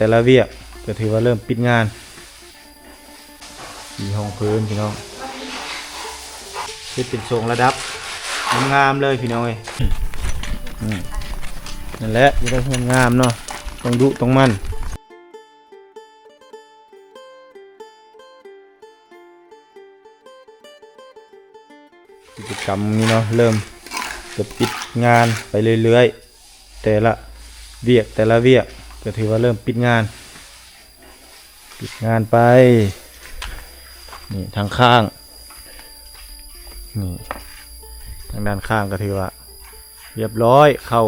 ແຕ່ລະວຽກກໍຖືວ່າເລີ່ມປິດງານ. ມີຫ້ອງເພີນພີ່ນ້ອງ ເຮັດເປັນໂຊງລະດັບງາມໆເລີຍພີ່ນ້ອງເອີຍ. ອືມ ນັ້ນແຫຼະ ຈະໄດ້ເຮືອນງາມເນາະ ຕ້ອງດຸຕ້ອງໝັ່ນ. ກິດຈະກຳນີ້ເນາະ ເລີ່ມຈະປິດງານໄປເລື້ອຍໆ ແຕ່ລະວຽກ ແຕ່ລະວຽກ ກໍຖືວ່າເລີ່ມປິດງານ ປິດງານໄປ. ນີ້ທາງຂ້າງ ນີ້ທາງດ້ານຂ້າງກໍຖືວ່າຮຽບຮ້ອຍ ເຂົ້າ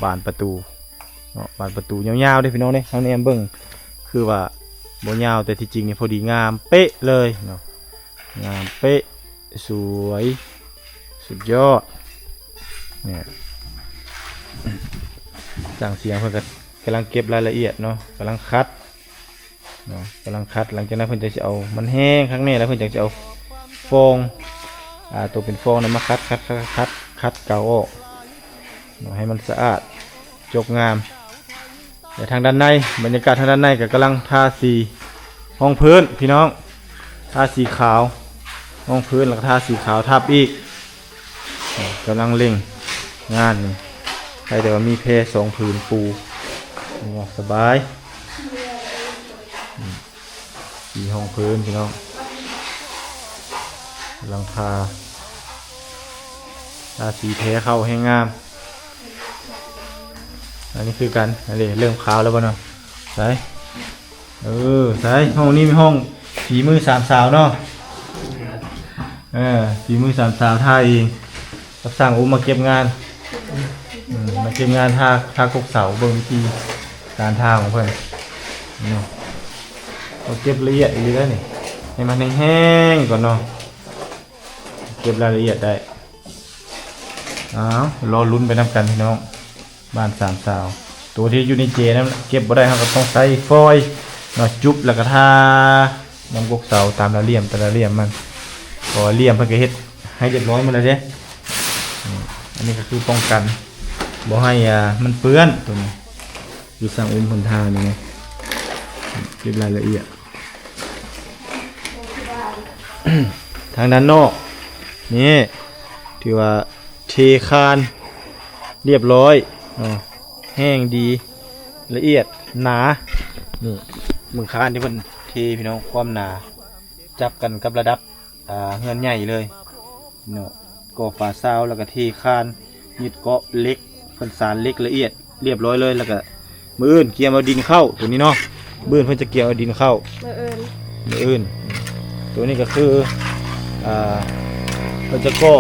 ບານປະຕູເນາະ ບານປະຕູຍາວໆເດ້ພີ່ນ້ອງເດ້. ເຮົາແນມເບິ່ງຄືວ່າບໍ່ຍາວ ແຕ່ທີ່ຈິງນີ້ພໍດີງາມເປະເລີຍເນາະ ງາມເປະ ສວຍ ສຸດຍອດ. ນີ້ ຊ່າງສຽງເພິ່ນກໍກຳລັງເກັບລາຍລະອຽດເນາະ ກຳລັງຂັດເນາະ ກຳລັງຂັດ. ຫຼັງຈາກນັ້ນເພິ່ນຈະຊິເອົາ ມັນແຫ້ງຄັກແນ່ແລ້ວ ເພິ່ນຈະຊິເອົາຟອງ ອ່າ ໂຕເປັນຟອງນັ້ນມາຂັດ ຂັດ ຂັດ ຂັດ ຂັດເກົາອອກເນາະ ໃຫ້ມັນສະອາດ ຈົບງາມ. ແລະ ທາງດ້ານໃນ ບັນຍາກາດທາງດ້ານໃນກໍກຳລັງທາສີຮອງພື້ນພີ່ນ້ອງ ທາສີຂາວຮອງພື້ນ ແລ້ວກໍທາສີຂາວທັບອີກ. ກຳລັງເລັ່ງງານນີ້ ໃຜແຕ່ວ່າມີແພສອງຜືນປູ ສະບາຍ. ອືມ ສີຮອງພື້ນພີ່ນ້ອງ ກຳລັງທາ ທາສີແພເຂົ້າແຮງງາມ. ອັນນີ້ຄືກັນ ອັນນີ້ເລີ່ມຂາວແລ້ວບໍ່ເນາະ ໃສ ເອີ ໃສ ຫ້ອງນີ້ມີຫ້ອງຝີມືສາມສາວເນາະ ເອີ ຝີມືສາມສາວທາເອງ ກັບຊ່າງອຸມມາເກັບງານ ອືມ ມາເກັບງານທາ ທາກົກເສົາ ເບິ່ງວິທີການທາຂອງເພິ່ນເນາະ ຕ້ອງເກັບລະອຽດອີ່ຫຼີເດ້ນີ້ ໃຫ້ມັນແຫ້ງໆກ່ອນເນາະ ເກັບລາຍລະອຽດໄດ້. ອ້າວ ລໍລຸ້ນໄປນຳກັນພີ່ນ້ອງ ບ້ານສາມສາວ. ໂຕທີ່ຢູ່ໃນເຈນັ້ນເກັບບໍ່ໄດ້ ເຮົາກໍຕ້ອງໃຊ້ຟອຍເນາະ ຈຸບ ແລ້ວກໍທານຳກົກເສົາຕາມລະຫຼ່ຽມ ແຕ່ລະຫຼ່ຽມມັນ ເພາະວ່າຫຼ່ຽມເພິ່ນກໍເຮັດໃຫ້ຮຽບຮ້ອຍໝົດແລ້ວເດ້. ອືມ ອັນນີ້ກໍຄືປ້ອງກັນບໍ່ໃຫ້ ອ່າ ມັນເປື້ອນ ໂຕນີ້ ຢູ່ຊ່າງອຸມເພິ່ນທານີ້ນະ ເກັບລາຍລະອຽດ. ທາງດ້ານນອກນີ້ ຖືວ່າເທຄານຮຽບຮ້ອຍເນາະ ແຫ້ງດີ ລະອຽດ ໜາ. ນີ້ເບິ່ງຄານທີ່ເພິ່ນເທພີ່ນ້ອງ ຄວາມໜາ ຈັບກັນກັບລະດັບ ອ່າ ເຮືອນໃຫຍ່ເລີຍເນາະ ກໍ່ຝາຊາວ ແລ້ວກໍເທຄານ ຍຶດເກາະເຫຼັກ ເພິ່ນສານເຫຼັກລະອຽດຮຽບຮ້ອຍເລີຍ. ແລ້ວກໍມື້ອື່ນກຽມເອົາດິນເຂົ້າ ໂຕນີ້ເນາະ ມື້ອື່ນເພິ່ນຈະກຽມເອົາດິນເຂົ້າ ມື້ອື່ນ ມື້ອື່ນ. ໂຕນີ້ກໍຄື ອ່າ ເພິ່ນຈະກໍ່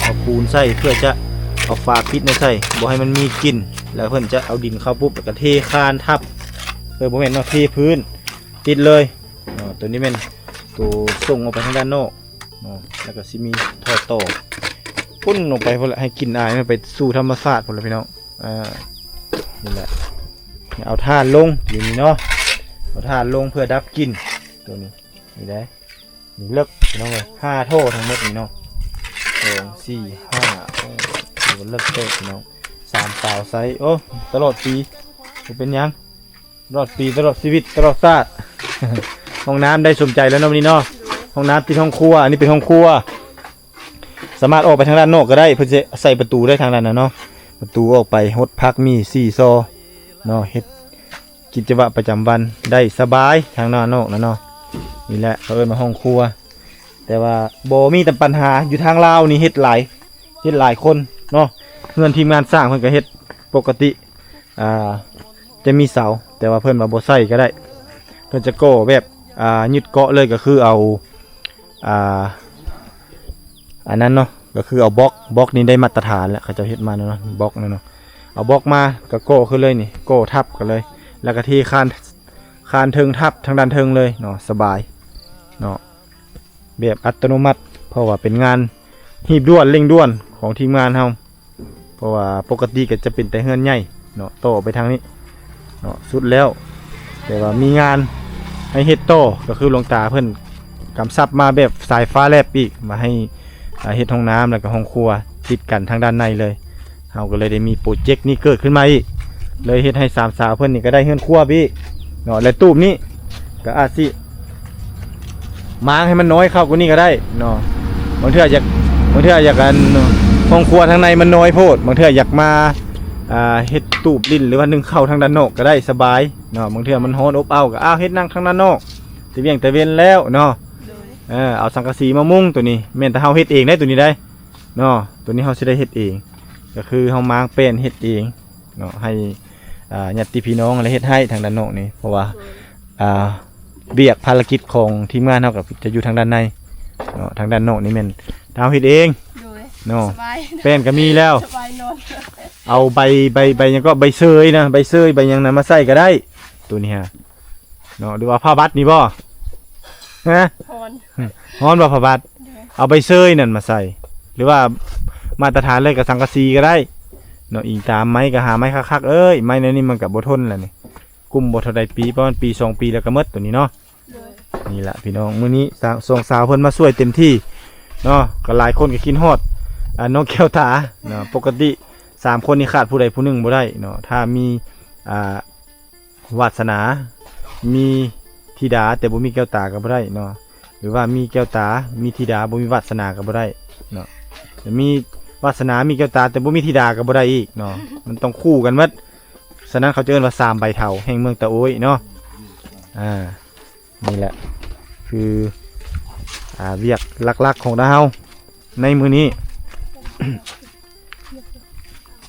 ເອົາປູນໃສ່ ເພື່ອຈະເອົາຝາປິດໃຫ້ໃສ່ ບໍ່ໃຫ້ມັນມີກິ່ນ. ແລ້ວເພິ່ນຈະເອົາດິນເຂົ້າປຸບ ແລ້ວກໍເທຄານທັບ ເອີ ບໍ່ແມ່ນເນາະ ເທພື້ນຕິດເລີຍ. ເນາະ ໂຕນີ້ແມ່ນໂຕສົ່ງອອກໄປທາງດ້ານນອກເນາະ ແລ້ວກໍຊິມີທໍ່ຕໍ່ ປຸ້ນອອກໄປພຸ້ນລະ ໃຫ້ກິ່ນອາຍມັນໄປສູ່ທຳມະຊາດພຸ້ນລະພີ່ນ້ອງ. ອ່າ ນີ້ແຫຼະ ເອົາຖ່ານລົງຢູ່ນີ້ເນາະ ເອົາຖ່ານລົງເພື່ອດັບກິ່ນ. ໂຕນີ້ ນີ້ໄດ໋ ນີ້ເລິກພີ່ນ້ອງເອີຍ ຫ້າທໍ່ທັງໝົດນີ້ເນາະ ສອງ ສີ່ ຫ້າ ໂອ້ ຖືວ່າເລິກເຕີບພີ່ນ້ອງ ສາມສາວໃຊ້ ໂອ້ ຕະຫຼອດປີ ບໍ່ເປັນຫຍັງ ຕະຫຼອດປີ ຕະຫຼອດຊີວິດ ຕະຫຼອດຊາດ. ຫ້ອງນ້ຳໄດ້ສົມໃຈແລ້ວເນາະມື້ນີ້ເນາະ ຫ້ອງນ້ຳຕິດຫ້ອງຄົວ ອັນນີ້ເປັນຫ້ອງຄົວ ສາມາດອອກໄປທາງດ້ານນອກກໍໄດ້ ເພິ່ນຊິໃສ່ປະຕູໄດ້ທາງດ້ານນັ້ນເນາະ ປະຕູອອກໄປຫົດຜັກມີສີ່ຊໍເນາະ ເຮັດກິດຈະວະປະຈຳວັນໄດ້ສະບາຍທາງດ້ານນອກນະເນາະ. ນີ້ແຫຼະເຂົາເອີ້ນວ່າຫ້ອງຄົວ ແຕ່ວ່າບໍ່ມີແຕ່ປັນຫາ ຢູ່ທາງລາວນີ້ເຮັດຫຼາຍ ເຮັດຫຼາຍຄົນເນາະ ເຮືອນທີມງານສ້າງເພິ່ນກໍເຮັດປົກກະຕິ ອ່າ ຈະມີເສົາ ແຕ່ວ່າເພິ່ນວ່າບໍ່ໃສ່ກໍໄດ້ ເພິ່ນຈະກໍ່ແບບ ອ່າ ຍຶດເກາະເລີຍ ກໍຄືເອົາ ອ່າ ອັນນັ້ນເນາະ ກໍຄືເອົາບລັອກ ບລັອກນີ້ໄດ້ມາດຕະຖານແລ້ວ ເຂົາເຈົ້າເຮັດມາແລ້ວເນາະ ບລັອກນັ້ນເນາະ ເອົາບລັອກມາກໍກໍ່ຂຶ້ນເລີຍນີ້ ກໍ່ທັບກັນເລີຍ ແລ້ວກໍເທຄານ ຄານເທິງທັບທາງດ້ານເທິງເລີຍເນາະ ສະບາຍເນາະ ແບບອັດຕະໂນມັດ ເພາະວ່າເປັນງານຮີບດ່ວນເລັ່ງດ່ວນຂອງທີມງານເຮົາ ເພາະວ່າປົກກະຕິກໍຈະເປັນແຕ່ເຮືອນໃຫຍ່ເນາະ ຕໍ່ໄປທາງນີ້ເນາະ ສຸດແລ້ວ ແຕ່ວ່າມີງານໃຫ້ເຮັດຕໍ່ ກໍຄືຫຼວງຕາເພິ່ນກຳຊັບມາແບບສາຍຟ້າແລບອີກ ວ່າໃຫ້ ອ່າ ເຮັດຫ້ອງນ້ຳ ແລ້ວກໍຫ້ອງຄົວຕິດກັນທາງດ້ານໃນເລີຍ ເຮົາກໍເລີຍໄດ້ມີໂປຣເຈັກນີ້ເກີດຂຶ້ນມາອີກ ເລີຍເຮັດໃຫ້ສາມສາວເພິ່ນນີ້ກໍໄດ້ເຮືອນຄົວໄປອີກເນາະ ແລະ ຕູບນີ້ກໍອາດຊິມ້າງໃຫ້ມັນນ້ອຍເຂົ້າກວ່ານີ້ກໍໄດ້ເນາະ. ບາງເທື່ອຢາກ ບາງເທື່ອຢາກ ອັນ ຫ້ອງຄົວທາງໃນມັນນ້ອຍໂພດ ບາງເທື່ອຢາກມາ ອ່າ ເຮັດຕູບຫຼິ້ນ ຫຼືວ່າໜຶ້ງເຂົ້າທາງດ້ານນອກກໍໄດ້ສະບາຍເນາະ. ບາງເທື່ອມັນຮ້ອນອົບເອົ້າ ກໍ ອ້າວ ເຮັດນັ່ງທາງດ້ານນອກ ແຕ່ວຽງແຕ່ເວັນແລ້ວເນາະ. ໂດຍ ເອີ ເອົາສັງກະສີມາມຸງ. ໂຕນີ້ແມ່ນແຕ່ເຮົາເຮັດເອງໄດ໋ ໂຕນີ້ໄດ໋ເນາະ. ໂຕນີ້ເຮົາຊິໄດ້ເຮັດເອງ ກໍຄືເຮົາມ້າງແປ້ນເຮັດເອງເນາະ ໃຫ້ອ່າຍາດຕິພີ່ນ້ອງຫັ້ນແຫຼະເຮັດໃຫ້ທາງດ້ານນອກນີ້ ເພາະວ່າ ໂດຍ ອ່າ ວຽກພາລະກິດຂອງທີມງານເຮົາກໍຈະຢູ່ທາງດ້ານໃນເນາະ. ທາງດ້ານນອກນີ້ແມ່ນເຮົາເຮັດເອງ ໂດຍ ເນາະ ສະບາຍ ແປ້ນກໍມີແລ້ວ ສະບາຍນອນ. ເອົາໃບ ໃບ ໃບຫຍັງກໍ ໃບເຊີຍນະ ໃບເຊີຍໃບຫຍັງນະມາໃສ່ກໍໄດ້ ໂຕນີ້ຮະ ເນາະ. ຫຼືວ່າຜ້າບັດນີ້ບໍ່ ຮະ ຮ້ອນ ຮ້ອນບໍ່ຜ້າບັດ ໂດຍ ເອົາໃບເຊີຍນັ້ນມາໃສ່ ຫຼືວ່າມາດຕະຖານເລີຍກໍສັງກະສີກໍໄດ້ເນາະ. ອີງຕາມໄມ້ກໍຫາໄມ້ຄັກໆ ເອີຍ ໄມ້ແນວນີ້ມັນກໍບໍ່ທົນແລ້ວນີ້ ກຸ້ມບໍ່ເທົ່າໃດປີ ປະມານປີສອງປີແລ້ວກໍໝົດໂຕນີ້ເນາະ. ໂດຍ ນີ້ລະພີ່ນ້ອງ ມື້ນີ້ສາ ສອງສາວເພິ່ນມາຊ່ວຍເຕັມທີ່ເນາະ. ກໍຫຼາຍຄົນກໍຄິດຮອດ ອ່າ ນ້ອງແກ້ວຕາເນາະ. ປົກກະຕິສາມຄົນນີ້ຂາດຜູ້ໃດຜູ້ໜຶ່ງບໍ່ໄດ້ເນາະ. ຖ້າມີ ອ່າ ວາດສະໜາ ມີທິດາແຕ່ບໍ່ມີແກ້ວຕາກໍບໍ່ໄດ້ເນາະ ຫຼືວ່າມີແກ້ວຕາ ມີທິດາ ບໍ່ມີວາດສະໜາກໍບໍ່ໄດ້ເນາະ. ມີວາດສະໜາ ມີແກ້ວຕາ ແຕ່ບໍ່ມີທິດາກໍບໍ່ໄດ້ອີກເນາະ. ມັນຕ້ອງຄູ່ກັນໝົດ. ສະນັ້ນເຂົາຈະເອີ້ນວ່າສາມໃບເຖົ້າແຫ່ງເມືອງຕາໂອ້ຍເນາະ. ອ່າ ນີ້ແຫຼະ ຄື ອ່າ ວຽກຫຼັກໆຂອງເຮົາໃນມື້ນີ້.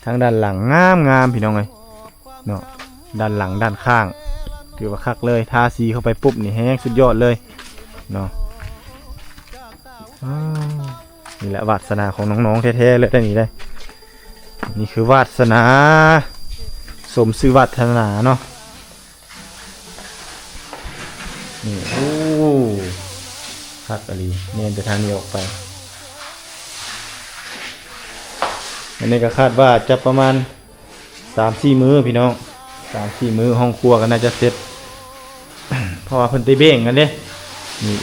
ທາງດ້ານຫຼັງງາມໆ ພີ່ນ້ອງເອີຍເນາະ. ດ້ານຫຼັງດ້ານຂ້າງ ຖືວ່າຄັກເລີຍ ທາສີເຂົ້າໄປປຸບນີ້ແຮງສຸດຍອດເລີຍເນາະ. ອ້າວ ນີ້ແຫຼະວາດສະໜາຂອງນ້ອງໆແທ້ໆເລີຍໄດ໋ນີ້ໄດ໋. ນີ້ຄືວາດສະໜາ ສົມຊື່ວາດສະໜາເນາະ. ນີ້ ໂອ້ ຄັກອີ່ຫຼີ ແນມແຕ່ທາງນີ້ອອກໄປ. ອັນນີ້ກໍຄາດວ່າຈະປະມານສາມສີ່ມື້ພີ່ນ້ອງ ສາມສີ່ມື້ ຫ້ອງຄົວກໍໜ້າຈະເສັດ ເພາະວ່າເພິ່ນໄດ້ແບ່ງກັນເດ້. ນີ້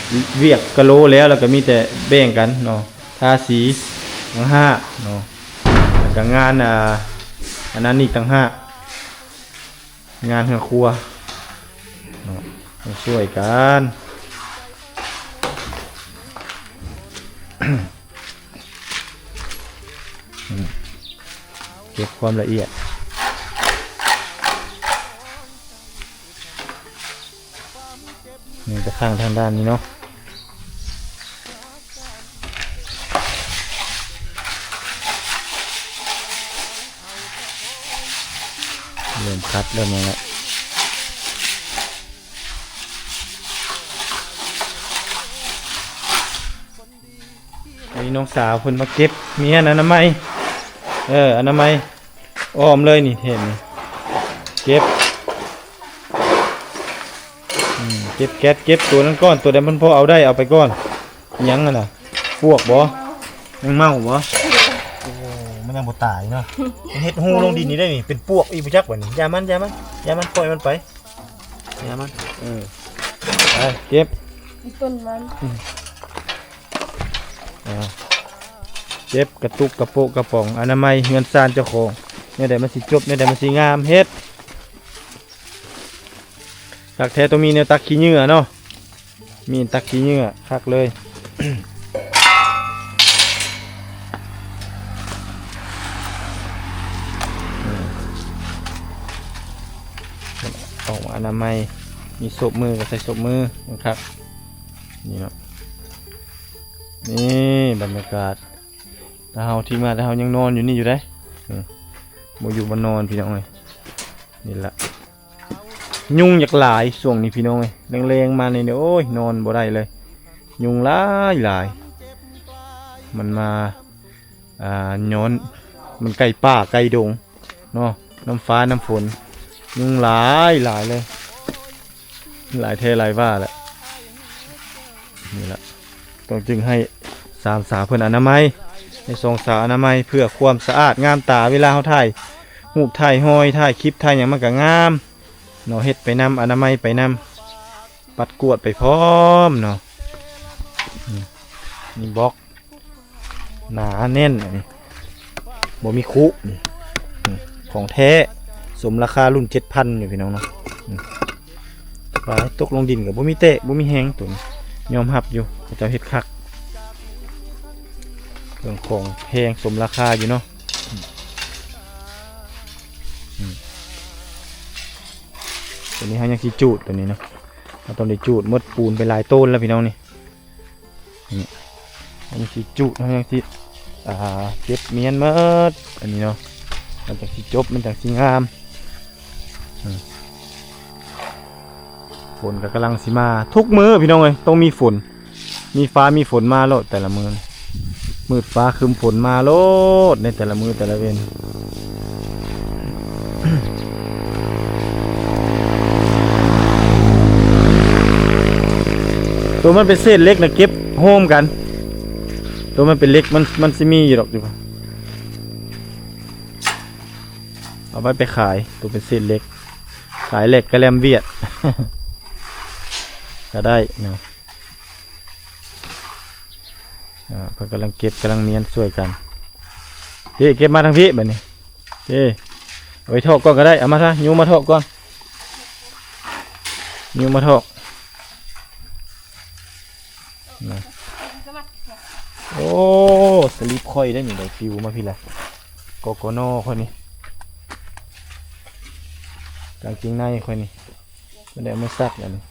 ວຽກກະໂລແລ້ວ ແລ້ວກໍມີແຕ່ແບ່ງກັນເນາະ ທາສີຕ່າງຫາກເນາະ ແລ້ວກໍງານ ອ່າ ອັນນັ້ນອີກຕ່າງຫາກ. ງານເຮືອນຄົວເນາະ ມາຊ່ວຍກັນ ເກັບຄວາມລະອຽດ. ນີ້ຈະຂັງທາງດ້ານນີ້ເນາະ ເລີ່ມຄັດເລີ່ມຫຍັງແລ້ວ. ອັນນີ້ນ້ອງສາວເພິ່ນມາເກັບ ມີອັນອະນາໄມ ເອີ ອະນາໄມອ້ອມເລີຍນີ້ ເຫັນ ເກັບ ອືມ ເກັບແກັດ ເກັບຕົວນັ້ນກ່ອນ ຕົວໃດມັນພໍເອົາໄດ້ເອົາໄປກ່ອນ. ຫຍັງຫັ້ນນະ ປວກບໍ່ ແມງເມົາບໍ່? ໂອ້ ມັນຍັງບໍ່ຕາຍເນາະ ມັນເຮັດຮູລົງດິນນີ້ໄດ້ນີ້ ເປັນປວກອີກບໍ່ຈັກບັດນີ້. ຢ່າມັນ ຢ່າມັນ ຢ່າມັນ ປ່ອຍມັນໄປ ຢ່າມັນ ເອີ ໄປເກັບ ອີ່ຕົ້ນມັນ ອືມ ອ່າ ເກັບກະຕຸກກະໂປະກະປ໋ອງ ອະນາໄມເຮືອນຊານເຈົ້າຂອງ ແນວໃດມັນຊິຈົບ ແນວໃດມັນຊິງາມ ເຮັດ ຄັກແທ້ ຕ້ອງມີແນວຕັກຂີ້ເຫຍື້ອເນາະ ມີອັນຕັກຂີ້ເຫຍື້ອ ຄັກເລີຍ. ອອກມາອະນາໄມ ມີໂສບມືກໍໃສ່ໂສບມື ມັນຄັກ ນີ້ເນາະ ນີ້ບັນຍາກາດ ແຕ່ເຮົາທີ່ມາ ແຕ່ເຮົາຍັງນອນຢູ່ນີ້ຢູ່ເດ້ ອືມ ບໍ່ຢູ່ບໍ່ນອນ ພີ່ນ້ອງເອີຍ ນີ້ລະ ຍຸງຢາກຫຼາຍຊ່ວງນີ້ ພີ່ນ້ອງເອີຍ ແລງໆມານີ້ ໂອ້ຍ ນອນບໍ່ໄດ້ເລີຍ ຍຸງຫຼາຍໆ ມັນມາ ອ່າ ຍ້ອນມັນໃກ້ປ່າໃກ້ດົງເນາະ ນ້ຳຟ້ານ້ຳຝົນ ຍຸງຫຼາຍໆເລີຍ ຫຼາຍແທ້ຫຼາຍວ່າແຫຼະ ນີ້ລະ ຕ້ອງຈຶ່ງໃຫ້ສາມສາວເພິ່ນອະນາໄມ ໃຫ້ສອງສາວອະນາໄມ ເພື່ອຄວາມສະອາດງາມຕາ ເວລາເຮົາຖ່າຍຮູບ ຖ່າຍຮອຍ ຖ່າຍຄລິບ ຖ່າຍຫຍັງ ມັນກະງາມເນາະ ເຮັດໄປນຳ ອະນາໄມໄປນຳ ປັດກວາດໄປພ້ອມເນາະ. ອືມ ນີ້ບລັອກ ໜາແໜ້ນ ອັນນີ້ບໍ່ມີຄຸ ນີ້ ນີ້ຂອງແທ້ ສົມລາຄາລຸ້ນເຈັດພັນຢູ່ ພີ່ນ້ອງເນາະ. ອືມ ປາຕົກລົງດິນກໍບໍ່ມີແຕກ ບໍ່ມີແຮງ ໂຕນີ້ຍອມຮັບຢູ່ ເຂົາເຈົ້າເຮັດຄັກ. ເຄື່ອງຂອງແພງສົມລາຄາຢູ່ເນາະ. ອືມ ໂຕນີ້ເຮົາຍັງຊິຈູດ ໂຕນີ້ເນາະ ເຮົາຕ້ອງໄດ້ຈູດໝົດປູນໄປຫຼາຍໂຕນແລ້ວ ພີ່ນ້ອງນີ້. ນີ້ ເຮົາຍັງຊິຈູດ ເຮົາຍັງຊິ ອ່າ ເກັບມ້ຽນໝົດ ອັນນີ້ເນາະ ມັນຈັ່ງຊິຈົບ ມັນຈັ່ງຊິງາມ. ອືມ ຝົນກໍກຳລັງຊິມາ ທຸກມື້ ພີ່ນ້ອງເອີຍ ຕ້ອງມີຝົນ ມີຟ້າມີຝົນມາໂລດ ແຕ່ລະມື້ ມືດຟ້າຄຶ້ມຝົນມາໂລດ ໃນແຕ່ລະມື້ແຕ່ລະເວັນ. ໂຕມັນເປັນເສດເຫຼັກນະ ເກັບໂຮມກັນ ໂຕມັນເປັນເຫຼັກ ມັນ ມັນຊິມີຢູ່ດອກ ເອົາໄວ້ໄປຂາຍ ໂຕເປັນເສດເຫຼັກ ຂາຍເຫຼັກກະແລັມຫວຽດ ກໍໄດ້ເນາະ. ອ່າ ເພິ່ນກຳລັງເກັບ ກຳລັງມ້ຽນຊ່ວຍກັນ. ເອີ ເກັບມາທາງພີ້ບາດນີ້. ເອີ ເອົາໄປຖອກກ່ອນກໍໄດ້ ເອົາມາຊະ ຍູ້ມາຖອກກ່ອນ ຍູ້ມາຖອກນະ. ໂອ້ ສະລິບຂ້ອຍໄດ໋ນີ້ ໄດ້ປິວມາພີ້ລະ ກກນ ຂ້ອຍນີ້ ກາງເກງໃນຂ້ອຍນີ້. ບໍ່ໄດ້ເອົາມາຊັກອັນນີ້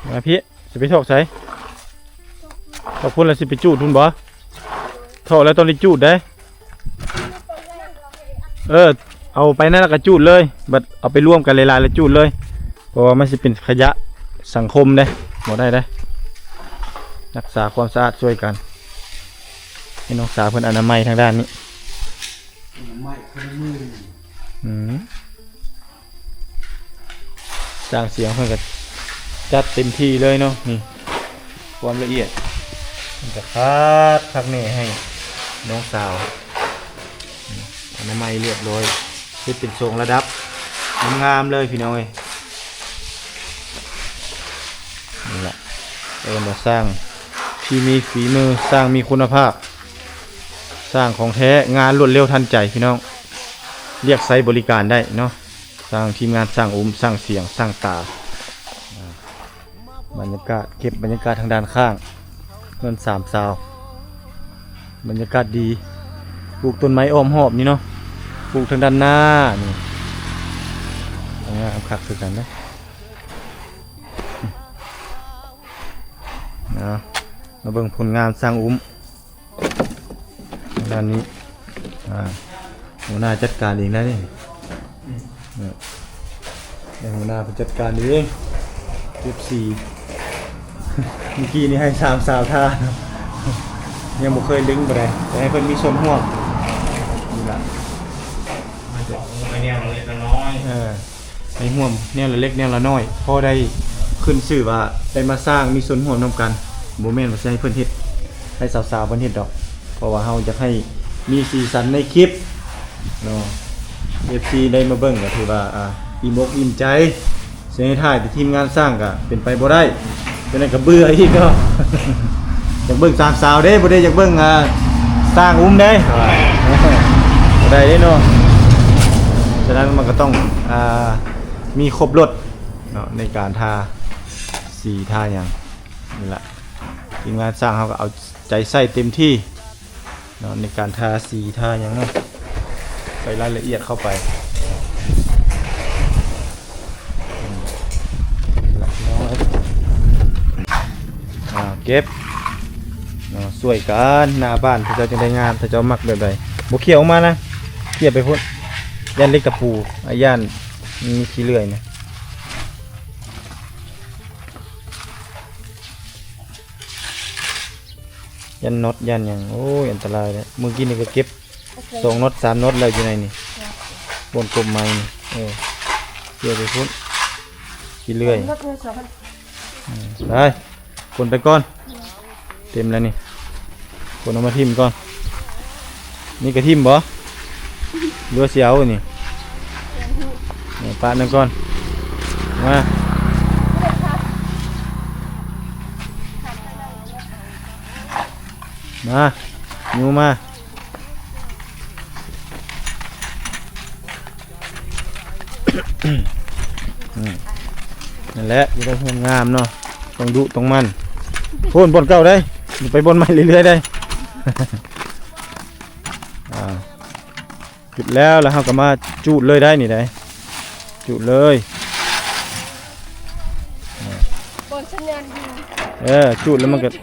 ມາພີ້ ຊິໄປຖອກໃສ? ຖອກພຸ້ນແລ້ວຊິໄປຈູດພຸ້ນບໍ່? ຖອກແລ້ວຕ້ອງໄດ້ຈູດເດ້. ເອີ ເອົາໄປນັ້ນແລ້ວກໍຈູດເລີຍ ບັດເອົາໄປລວມກັນຫຼາຍໆແລ້ວຈູດເລີຍ ເພາະວ່າມັນຊິເປັນຂະຫຍະສັງຄົມເດ້ ບໍ່ໄດ້ເດ້. ຮັກສາຄວາມສະອາດຊ່ວຍກັນ ໃຫ້ນ້ອງສາວເພິ່ນອະນາໄມທາງດ້ານນີ້. ອະນາໄມຄົນລະມື. ອືມ ຊ່າງສຽງເພິ່ນກໍຈັດເຕັມທີ່ເລີຍເນາະ. ນີ້ ຄວາມລະອຽດ ເພິ່ນກໍຂັດຄັກແນ່ໃຫ້ນ້ອງສາວ ອະນາໄມລຽບຮ້ອຍ ເຮັດເປັນໂຊງລະດັບງາມໆເລີຍ ພີ່ນ້ອງເອີຍ. ນີ້ລະ ເອີ້ນວ່າຊ່າງທີ່ມີຝີມື ຊ່າງມີຄຸນນະພາບ ຊ່າງຂອງແທ້ ງານລວດເລັວທັນໃຈ ພີ່ນ້ອງ ລຽກໃຊ້ບໍລິການໄດ້ເນາະ. ຊ່າງ ທີມງານຊ່າງອຸ້ມ ຊ່າງສຽງ ຊ່າງຕາ. ອ່າ ບັນຍາກາດ ເກັບບັນຍາກາດທາງດ້ານຂ້າງເຮືອນສາມຊາວ ບັນຍາກາດດີ ປູກຕົ້ນໄມ້ອ້ອມຮອບນີ້ເນາະ ປູກທາງດ້ານໜ້ານີ້ ງາມຄັກຄືກັນເດ້. ເອົາ ມາເບິ່ງຜົນງານຊ່າງອຸ້ມ ດ້ານນີ້ ອ່າ ຫົວໜ້າຈັດການເອງໄດ໋ນີ້. ເອີ ໃຫ້ຫົວໜ້າເພິ່ນຈັດການເອງ ເກັບສີ. ເມື່ອກີ້ນີ້ໃຫ້ສາມສາວທາ ຍັງບໍ່ເຄີຍດຶງປານໃດ ແຕ່ໃຫ້ເພິ່ນມີສ່ວນຮ່ວມນີ້ລະ ມັນຈະໄປແນວເລັກນ້ອຍ ເອີ ໃຫ້ຮ່ວມແນວລະເລັກແນວລະນ້ອຍ ພໍໄດ້ຂຶ້ນຊື່ວ່າໄດ້ມາສ້າງ ມີສ່ວນຮ່ວມນຳກັນ. ບໍ່ແມ່ນວ່າຊິໃຫ້ເພິ່ນເຮັດ ໃຫ້ສາວໆເພິ່ນເຮັດດອກ ເພາະວ່າເຮົາຢາກໃຫ້ມີສີສັນໃນຄລິບເນາະ. ເອັຟຊີໄດ້ມາເບິ່ງກໍຖືວ່າ ອ່າ ອີ່ມອົກອີ່ມໃຈ. ຊິໃຫ້ຖ່າຍແຕ່ທີມງານຊ່າງກໍເປັນໄປບໍ່ໄດ້ ຈັ່ງໃດກໍເບື່ອອີກເນາະ. ຢາກເບິ່ງສາມສາວເດ້ ບໍ່ໄດ້ຢາກເບິ່ງ ອ່າ ຊ່າງອຸ້ມເດ້ ບໍ່ໄດ້ເດ້ເນາະ. ສະນັ້ນມັນກໍຕ້ອງ ອ່າ ມີຄົບລົດເນາະ ໃນການທາສີທາຫຍັງນີ້ລະ. ທີມງານຊ່າງເຮົາກໍເອົາໃຈໃສ່ເຕັມທີ່ ເນາະ ໃນການທາສີທາຫຍັງເນາະ ໃສ່ລາຍລະອຽດເຂົ້າໄປ. ອືມ ນີ້ລະພີ່ນ້ອງເອີຍ ອ່າ ເກັບເນາະ ຊ່ວຍກັນ ໜ້າບ້ານເຂົາເຈົ້າຈຶ່ງໄດ້ງາມ ເຂົາເຈົ້າມັກແບບໃດ. ບໍ່ເຂົ້າອອກມານະ ເຂົ້າໄປພຸ້ນ ຢ້ານເຫຼັກຕະປູ ອາ ຢ້ານມີຂີ້ເລື່ອຍນະ. ຢ້ານນັອດຢ້ານຫຍັງ ໂອ້ຍ ອັນຕະລາຍເດ້. ມື້ກີ້ນີ້ກໍເກັບສອງນັອດສາມນັອດແລ້ວຢູ່ໃນນີ້ ບ່ອນກົບໄມ້ນີ້. ເອີ ເກັບໄປພຸ້ນ ຂີ້ເລື່ອຍ. ອືມ ໄປ ຂົນໄປກ່ອນ ເຕັມແລ້ວນີ້ ຂົນເອົາມາຖິ້ມກ່ອນ. ນີ້ກະຖິ້ມບໍ່ ຫຼືວ່າຊິເອົານີ້? ນີ້ປະໜຶ່ງກ່ອນ ມາ. ມາ ຢູ່ມາ ອືມ ນັ້ນແຫຼະ ຢູ່ໄດ້ເຮືອນງາມເນາະ ຕ້ອງດຸຕ້ອງໝັ່ນ ໂພນບ່ອນເກົ່າໄດ໋ ໄປບ່ອນໃໝ່ເລື້ອຍໆໄດ໋ ອ່າ ຈຸດແລ້ວ ແລ້ວເຮົາກໍມາຈູດເລີຍໄດ໋ນີ້ໄດ໋ ຈູດເລີຍ ບໍ່ສັນຍານດີ ເອີ ຈູດແລ້ວມັນກໍ ໃ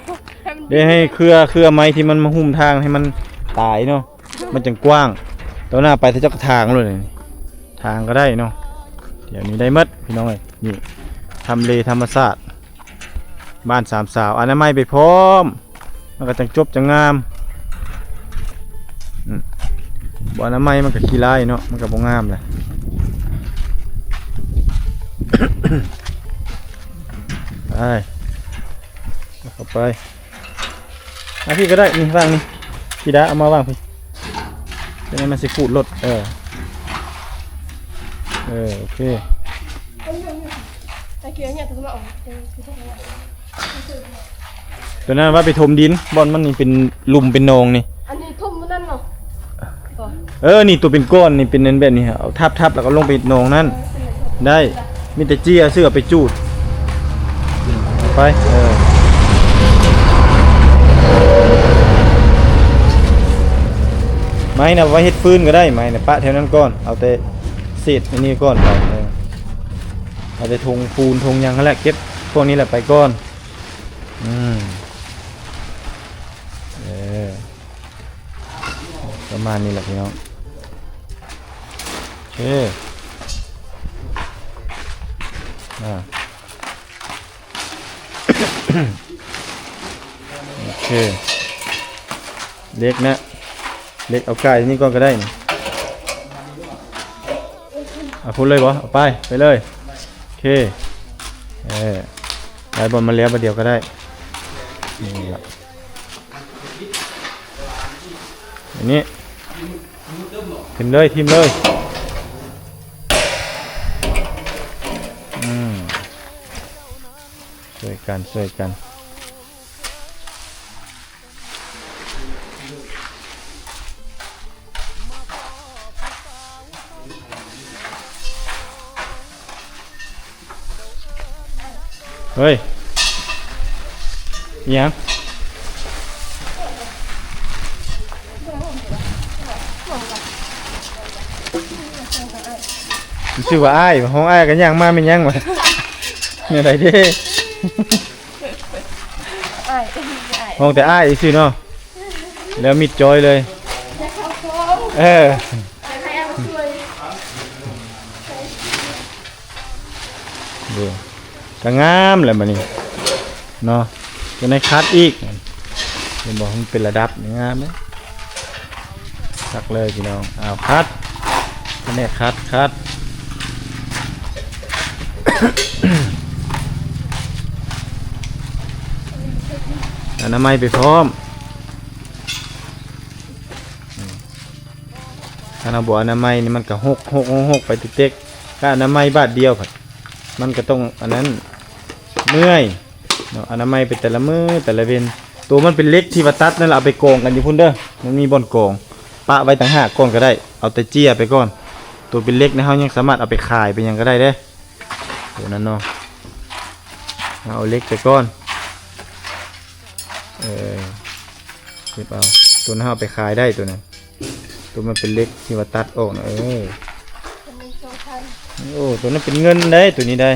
ຫ້ມັນ ໄດ້ໃຫ້ເຄືອ ເຄືອໄມ້ທີ່ມັນມາຫຸ້ມທາງໃຫ້ມັນຕາຍເນາະ ມັນຈັ່ງກວ້າງ ຕໍ່ໜ້າໄປເຂົາເຈົ້າກໍຖາງໂລດນີ້ ຖາງກໍໄດ້ເນາະ ດຽວນີ້ໄດ້ໝົດພີ່ນ້ອງເອີຍ ນີ້ ທຳເລທຳມະຊາດ ບ້ານສາມສາວ ອະນາໄມໄປພ້ອມ ມັນກໍຈັ່ງຈົບຈັ່ງງາມ ອືມ ບໍ່ອະນາໄມມັນກໍຂີ້ລ້າຍເນາະ ມັນກໍບໍ່ງາມແຫຼະ ໄປ ເຂົ້າໄປ ມາພີ້ກໍໄດ້ ນີ້ວາງນີ້ ພີດາ ເອົາມາວາງພີ້ ຈັ່ງໃດມັນຊິຂູດລົດ ເອີ ເອີ ໂອເຄ ຕົວນັ້ນວ່າໄປຖົມດິນ ບ່ອນມັນນີ້ເປັນຫຼຸມເປັນໜອງນີ້ ອັນນີ້ຖົມມັນນັ້ນເນາະ ເອີ ນີ້ຕົວເປັນກ້ອນນີ້ເປັນອັນແບບນີ້ ເອົາທັບໆ ແລ້ວກໍລົງໄປໜອງນັ້ນ ໄດ້ ມີແຕ່ເຈ້ຍເສື້ອໄປຈູດ ໄປ ເອີ ໄມ້ນະ ໄວ້ເຮັດຟືນກໍໄດ້ ໄມ້ນະ ປະແຖວນັ້ນກ່ອນ ເອົາແຕ່ເສດອັນນີ້ກ່ອນ ເອີ ເອົາແຕ່ຖົງປູນຖົງຫຍັງຫັ້ນແຫຼະ ເກັບພວກນີ້ແຫຼະໄປກ່ອນ ອືມ ເອີ ປະມານນີ້ແຫຼະພີ່ນ້ອງ ໂອເຄ ອ່າ ໂອເຄ ເຫຼັກນະ ເຫຼັກເອົາກ່າຍນີ້ກ່ອນກໍໄດ້ນີ້ ເອົາພຸ້ນເລີຍບໍ່? ເອົາໄປ ໄປເລີຍ ໂອເຄ ເອີ ໄດ້ບໍ່? ມັນແລ້ວບາດດຽວກໍໄດ້ ນີ້ລະ ອັນນີ້ ຖິ້ມເລີຍ ຖິ້ມເລີຍ ອືມ ຊ່ວຍກັນ ຊ່ວຍກັນ ເຮີ້ຍ ອີຫຍັງ? ຊື່ວ່າອ້າຍ ຫ້ອງອ້າຍກໍຍ່າງມາແມ່ນຫຍັງວະ? ແນວໃດເດ້? ອ້າຍ ອ້າຍ ຫ້ອງແຕ່ອ້າຍຊື່ເນາະ ແລ້ວມິດຈອຍເລີຍ ຢາກເຂົ້າໂຄງ ເອີ ຢາກໃຫ້ອ້າຍມາຊ່ວຍ ເດ້ ກໍງາມແລ້ວບັດນີ້ເນາະ ຈະໄດ້ຂັດອີກ ເຫັນບໍ່? ມັນເປັນລະດັບ ງາມເດ້ ຄັກເລີຍພີ່ນ້ອງ ອ້າວ ຂັດ ພະແນກຂັດ ຂັດ ອະນາໄມໄປພ້ອມ ຄັນເຮົາບໍ່ອະນາໄມນີ້ມັນກໍຫົກ ຫົກ ຫົກ ຫົກໄປເຕັກໆ ຖ້າອະນາໄມບາດດຽວ ມັນກໍຕ້ອງອັນນັ້ນ ເມື່ອຍເນາະ ອະນາໄມໄປແຕ່ລະມື້ແຕ່ລະເວັນ ໂຕມັນເປັນເຫຼັກທີ່ວ່າຕັດນັ້ນລະ ເອົາໄປກອງກັນຢູ່ພຸ້ນເດີ ມັນມີບ່ອນກອງ ປະໄວ້ຕ່າງຫາກກ່ອນກໍໄດ້ ເອົາແຕ່ເຈ້ຍໄປກ່ອນ ໂຕເປັນເຫຼັກນະ ເຮົາຍັງສາມາດເອົາໄປຂາຍໄປຫຍັງກໍໄດ້ເດ້ ໂຕນັ້ນເນາະ ເຮົາເອົາເຫຼັກໄປກ່ອນ ເອີ ເກັບເອົາ ໂຕນັ້ນເຮົາເອົາໄປຂາຍໄດ້ ໂຕນັ້ນ ໂຕມັນເປັນເຫຼັກທີ່ວ່າຕັດອອກນະ ເອີ ໂອ້ ໂຕນັ້ນເປັນເງິນໄດ໋ ໂຕນີ້ໄດ໋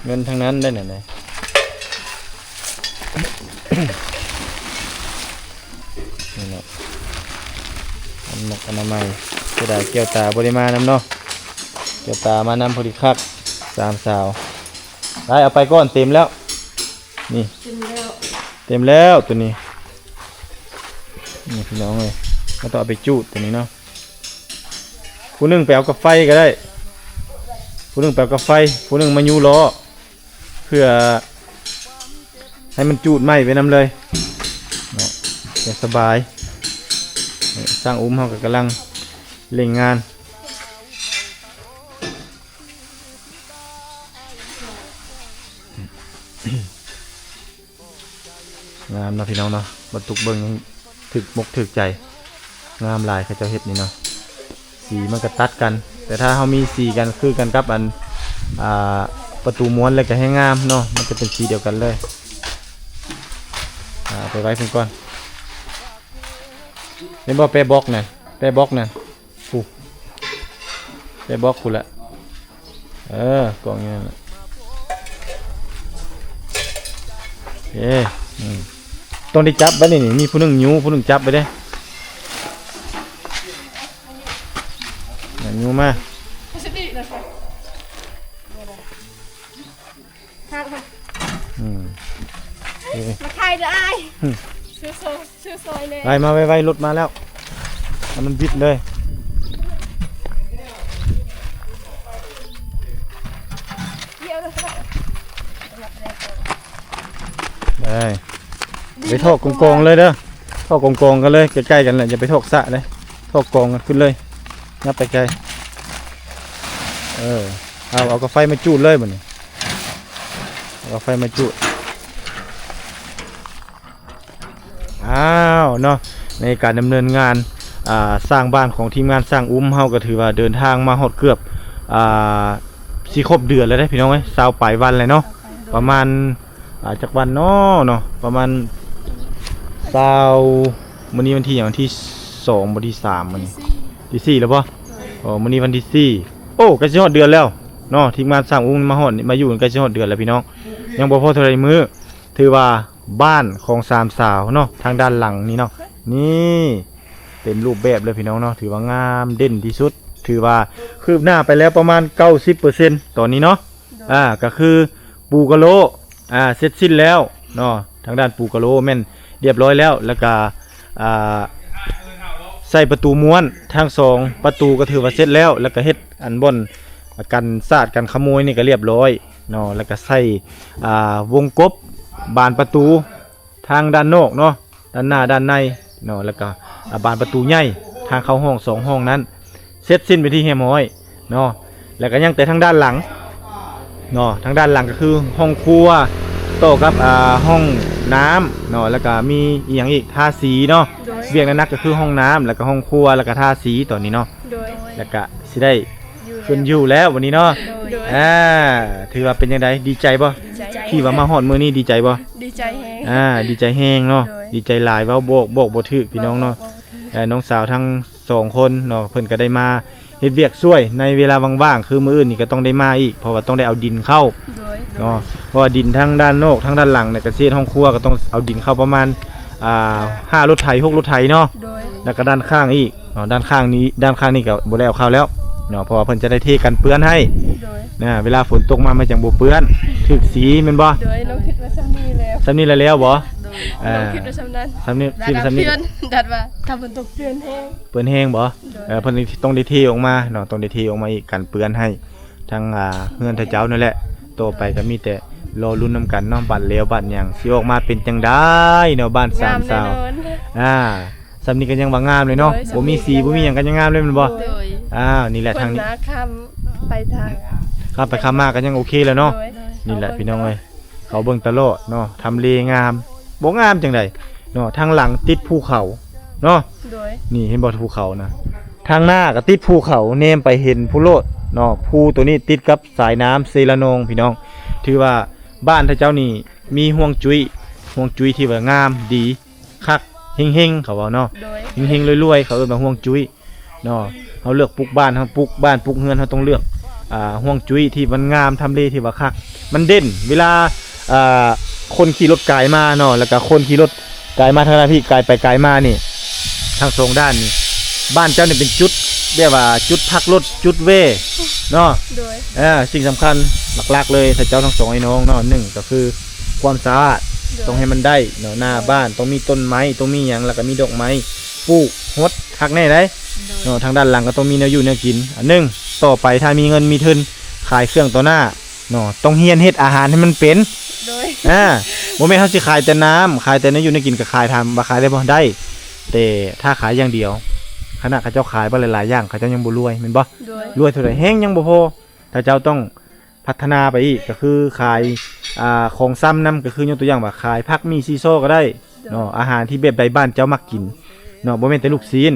ເງິນທັງນັ້ນໄດ໋ ນັ້ນນະ ນີ້ແຫຼະ ອັນໝົກອະນາໄມ ເສຍດາຍແກ້ວຕາບໍ່ໄດ້ມານຳເນາະ ແກ້ວຕາມານຳພໍດີຄັກ ສາມສາວ ໄປ ເອົາໄປກ່ອນ ເຕັມແລ້ວ ນີ້ ເຕັມແລ້ວ ເຕັມແລ້ວໂຕນີ້ ນີ້ພີ່ນ້ອງເອີຍ ເຮົາຕ້ອງເອົາໄປຈູດໂຕນີ້ເນາະ ຜູ້ໜຶ່ງໄປເອົາກັບໄຟກໍໄດ້ ຜູ້ໜຶ່ງໄປເອົາກັບໄຟ ຜູ້ໜຶ່ງມາຍູ້ລໍ້ ເພື່ອໃຫ້ມັນຈູດໄມ້ໄປນຳເລີຍເນາະ ຈະສະບາຍ ນີ້ ຊ່າງອຸ້ມເຮົາກໍກຳລັງເລັ່ງງານ ງາ ນຳເນາະພີ່ນ້ອງເນາະ ບັນທຸກເບິ່ງຍັງຖືກອົກຖືກໃຈ ງາມຫຼາຍເຂົາເຈົ້າເຮັດນີ້ເນາະ ສີມັນກໍຕັດກັນ ແຕ່ຖ້າເຮົາມີສີກັນຄືກັນກັບອັນ ອ່າ ປະຕູມ້ວນແລ້ວກໍແຮງງາມເນາະ ມັນຈະເປັນສີດຽວກັນເລີຍ ອ່າ ໄປໄວ້ເພິ່ນກ່ອນ ເຫັນບໍ່ ແປບລັອກນັ້ນ ແປບລັອກນັ້ນ ພຸ້ນ ໄປບລັອກພຸ້ນລະ ເອີ ກອງຢູ່ນັ້ນລະ ເອີ ອືມ ຕ້ອງໄດ້ຈັບບັດນີ້ ມີຜູ້ໜຶ່ງຍູ້ ຜູ້ໜຶ່ງຈັບໄປເດ້ ຍູ້ມາ ອືມ ມາຖ່າຍເດີ້ອ້າຍ ອືມ ຊື້ຊອຍ ຊື້ຊອຍແດ່ ໄປມາໄວໆ ລົດມາແລ້ວ ໃຫ້ມັນບິດເລີຍ ໄປ ໄປຖອກກອງໆ ເລີຍເດີ້ ຖອກກອງໆ ກັນເລີຍ ໃກ້ໆ ກັນແຫຼະ ຢ່າໄປຖອກສະເດີ້ ຖອກກອງກັນຂຶ້ນເລີຍ ຍັບໄປໄກ ເອີ ເອົາ ເອົາກາໄຟມາຈູດເລີຍບັດນີ້ ເອົາກາໄຟມາຈູດ ອ້າວ ເນາະ ໃນການດຳເນີນງານ ອ່າ ສ້າງບ້ານຂອງທີມງານຊ່າງອຸ້ມ ເຮົາກໍຖືວ່າເດີນທາງມາຮອດເກືອບ ອ່າ ຊິຄົບເດືອນແລ້ວເດ້ພີ່ນ້ອງເອີຍ ຊາວປາຍວັນແລ້ວເນາະ ປະມານ ອ່າ ຈັກວັນເນາະ ເນາະ ປະມານຊາວ ມື້ນີ້ວັນທີຫຍັງ ວັນທີສອງບໍ່ ທີສາມມື້ນີ້ ທີສີ່ແລ້ວບໍ່ ເອີ ມື້ນີ້ວັນທີສີ່ ໂອ້ ໃກ້ຊິຮອດເດືອນແລ້ວເນາະ ທີມງານຊ່າງອຸ້ມມາຮອດ ມາຢູ່ໃກ້ຊິຮອດເດືອນແລ້ວພີ່ນ້ອງ ຍັງບໍ່ພໍເທົ່າໃດມື້ ຖືວ່າບ້ານຂອງສາມສາວເນາະ ທາງດ້ານຫຼັງນີ້ເນາະ ນີ້ເຕັມຮູບແບບເລີຍພີ່ນ້ອງເນາະ ຖືວ່າງາມເດັ່ນທີ່ສຸດ ຖືວ່າຄືບໜ້າໄປແລ້ວປະມານເກົ້າສິບເປີເຊັນຕອນນີ້ເນາະ ອ່າ ກໍຄືປູກະໂລ ອ່າ ເສັດສິ້ນແລ້ວເນາະ ທາງດ້ານປູກະໂລແມ່ນລຽບຮ້ອຍແລ້ວ ແລ້ວກະ ອ່າ ໃສ່ປະຕູມ້ວນທັງສອງປະຕູກໍຖືວ່າເສັດແລ້ວ ແລ້ວກະເຮັດອັນບ່ອນກັນສາດກັນຂະໂມຍນີ້ກໍລຽບຮ້ອຍເນາະ ແລ້ວກະໃສ່ ອ່າ ວົງກົບບານປະຕູ ທາງດ້ານນອກເນາະ ດ້ານໜ້າດ້ານໃນເນາະ ແລ້ວກະ ອ່າ ບານປະຕູໃຫຍ່ ທາງເຂົ້າຫ້ອງສອງຫ້ອງນັ້ນ ເສັດສິ້ນເປັນທີ່ຮຽບຮ້ອຍເນາະ ແລ້ວກະຍັງແຕ່ທາງດ້ານຫຼັງເນາະ ທາງດ້ານຫຼັງກໍຄືຫ້ອງຄົວ ຕໍ່ກັບ ອ່າ ຫ້ອງນ້ຳເນາະ ແລ້ວກະມີອີ່ຫຍັງອີກ ທາສີເນາະ ໂດຍ ວຽກໜັກໆ ກໍຄືຫ້ອງນ້ຳ ແລ້ວກະຫ້ອງຄົວ ແລ້ວກະທາສີຕອນນີ້ເນາະ ໂດຍ ແລ້ວກະຊິໄດ້ ຢູ່ແລ້ວ ຂຶ້ນຢູ່ແລ້ວບັດນີ້ເນາະ ໂດຍ ອ່າ ຖືວ່າເປັນຈັ່ງໃດ ດີໃຈບໍ່? ດີໃຈ ທີ່ວ່າມາຮອດມື້ນີ້ ດີໃຈບໍ່? ດີໃຈແຮງ ອ່າ ດີໃຈແຮງເນາະ ໂດຍ ດີໃຈຫຼາຍ ເວົ້າບອກ ບອກບໍ່ຖືກພີ່ນ້ອງເນາະ ເວົ້າບໍ່ຖືກ ເອີ ນ້ອງສາວທັງສອງຄົນເນາະ ເພິ່ນກໍໄດ້ມາເຮັດວຽກຊ່ວຍໃນເວລາວ່າງໆ ຄືມື້ອື່ນນີ້ກໍຕ້ອງໄດ້ມາອີກ ເພາະວ່າຕ້ອງໄດ້ເອົາດິນເຂົ້າ ໂດຍ ເນາະ ເພາະວ່າດິນທັງດ້ານນອກ ທັງດ້ານຫຼັງນີ້ ກະຊິເຮັດຫ້ອງຄົວ ກໍຕ້ອງເອົາດິນເຂົ້າປະມານ ອ່າ ຫ້າລົດໄຖ ຫົກລົດໄຖເນາະ ໂດຍ ແລ້ວກໍດ້ານຂ້າງອີກ ເນາະ ດ້ານຂ້າງນີ້ ດ້ານຂ້າງນີ້ກໍບໍ່ໄດ້ເອົາເຂົ້າແລ້ວເນາະ ເພາະວ່າເພິ່ນຈະໄດ້ເທກັນເປື້ອນໃຫ້ ໂດຍ ນະ ເວລາຝົນຕົກມາມັນຈັ່ງບໍ່ເປື້ອນ ຖືກສີແມ່ນບໍ່? ໂດຍ ນ້ອງຄິດວ່າຊ່ຳນີ້ແລ້ວ ຊ່ຳນີ້ແລ້ວ ແລ້ວບໍ່? ໂດຍ ເອີ ນ້ອງຄິດວ່າຊ່ຳນັ້ນ ຊ່ຳນີ້ ຊິຊ່ຳນີ້ ດັດວ່າຖ້າຝົນຕົກເປື້ອນແຮງ ເປື້ອນແຮງບໍ່? ໂດຍ ເອີ ເພິ່ນຕ້ອງໄດ້ເທອອກມາເນາະ ຕ້ອງໄດ້ເທອອກມາອີກ ກັນເປື້ອນໃຫ້ ທາງ ອ່າ ເຮືອນເຂົາເຈົ້ານັ້ນແຫຼະ ຕໍ່ໄປກໍມີແຕ່ລໍລຸ້ນນຳກັນເນາະ ບາດແລ້ວບາດຫຍັງ ຊິອອກມາເປັນຈັ່ງໃດເນາະ ບ້ານສາມສາວ ງາມແນ່ນອນ ອ່າ ຊ່ຳນີ້ກໍຍັງວ່າງາມເລີຍເນາະ ໂດຍ ບໍ່ມີສີ ຊ່ຳນີ້ ບໍ່ມີຫຍັງກໍຍັງງາມເລີຍແມ່ນບໍ່? ໂດຍ ອ້າວ ນີ້ແຫຼະ ທາງນີ້ ຂ້າມໄປທາງ ຂ້າມໄປຂ້າມມາກໍຍັງໂອເຄແລ້ວເນາະ ໂດຍ ນີ້ແຫຼະພີ່ນ້ອງເອີຍ ເຂົາເບິ່ງຕະຫຼອດເນາະ ທຳເລງາມ ບໍ່ງາມຈັ່ງໃດເນາະ ທາງຫຼັງຕິດພູເຂົາເນາະ ໂດຍ ນີ້ເຫັນບໍ່ ພູເຂົານະ ທາງໜ້າກໍຕິດພູເຂົາ ແນມໄປເຫັນພຸ້ນໂລດເນາະ ພູໂຕນີ້ຕິດກັບສາຍນ້ຳເຊລະນອງພີ່ນ້ອງ ຖືວ່າບ້ານເຂົາເຈົ້ານີ້ມີຮ່ວງຈຸ້ຍ ຮ່ວງຈຸ້ຍທີ່ວ່າງາມດີ ຄັກ ເຮັງໆ ເຂົາເວົ້າເນາະ ໂດຍ ເຮັງໆ ລວຍໆ ເຂົາເອີ້ນວ່າຮ່ວງຈຸ້ຍເນາະ ເຮົາເລືອກປຸກບ້ານ ເຮົາປຸກບ້ານປຸກເຮືອນ ເຮົາຕ້ອງເລືອກ ອ່າ ຮ່ວງຈຸ້ຍທີ່ມັນງາມ ທຳເລທີ່ວ່າຄັກ ມັນເດັ່ນ ເວລາ ອ່າ ຄົນຂີ່ລົດກາຍມາເນາະ ແລ້ວກະຄົນຂີ່ລົດກາຍມາທາງດ້ານພີ້ ກາຍໄປກາຍມານີ້ ທັງສອງດ້ານນີ້ ບ້ານເຈົ້ານີ້ເປັນຈຸດ ແບບວ່າຈຸດພັກລົດ ຈຸດແວ່ເນາະ ໂດຍ ເອີ ສິ່ງສຳຄັນຫຼັກໆ ເລີຍ ຖ້າເຈົ້າທັງສອງອ້າຍນ້ອງເນາະ ໜຶ່ງກໍຄືຄວາມສະອາດ ໂດຍ ຕ້ອງໃຫ້ມັນໄດ້ເນາະ ໜ້າ ໂດຍ ບ້ານຕ້ອງມີຕົ້ນໄມ້ ຕ້ອງມີຫຍັງ ແລ້ວກໍມີດອກໄມ້ ປູກ ຫົດ ຄັກແນ່ໃດ ໂດຍ ເນາະ ທາງດ້ານຫຼັງກໍຕ້ອງມີແນວຢູ່ແນວກິນ ອັນໜຶ່ງ ຕໍ່ໄປຖ້າມີເງິນມີທຶນ ຂາຍເຄື່ອງຕໍ່ໜ້າເນາະ ຕ້ອງຮຽນເຮັດອາຫານໃຫ້ມັນເປັນ ໂດຍ ອ່າ ບໍ່ແມ່ນເຮົາຊິຂາຍແຕ່ນ້ຳ ຂາຍແຕ່ແນວຢູ່ແນວກິນ ກໍຂາຍ ຖາມວ່າຂາຍໄດ້ບໍ່? ໄດ້ ແຕ່ຖ້າຂາຍຢ່າງດຽວ ຂະໜາດເຂົາເຈົ້າຂາຍໄປຫຼາຍໆຢ່າງ ເຂົາເຈົ້າຍັງບໍ່ລວຍແມ່ນບໍ່? ໂດຍ ລວຍເທົ່າໃດແຮງຍັງບໍ່ພໍ ເຂົາເຈົ້າຕ້ອງພັດທະນາໄປອີກ ກໍຄືຂາຍ ອ່າ ຂອງຊຳນຳ ກໍຄືຍົກຕົວຢ່າງວ່າຂາຍຜັກໝີ່ຊີຊໍກໍໄດ້ ເນາະ ອາຫານທີ່ແບບໃດບ້ານເຈົ້າມັກກິນເນາະ ບໍ່ແມ່ນແຕ່ລູກຊີ້ນ.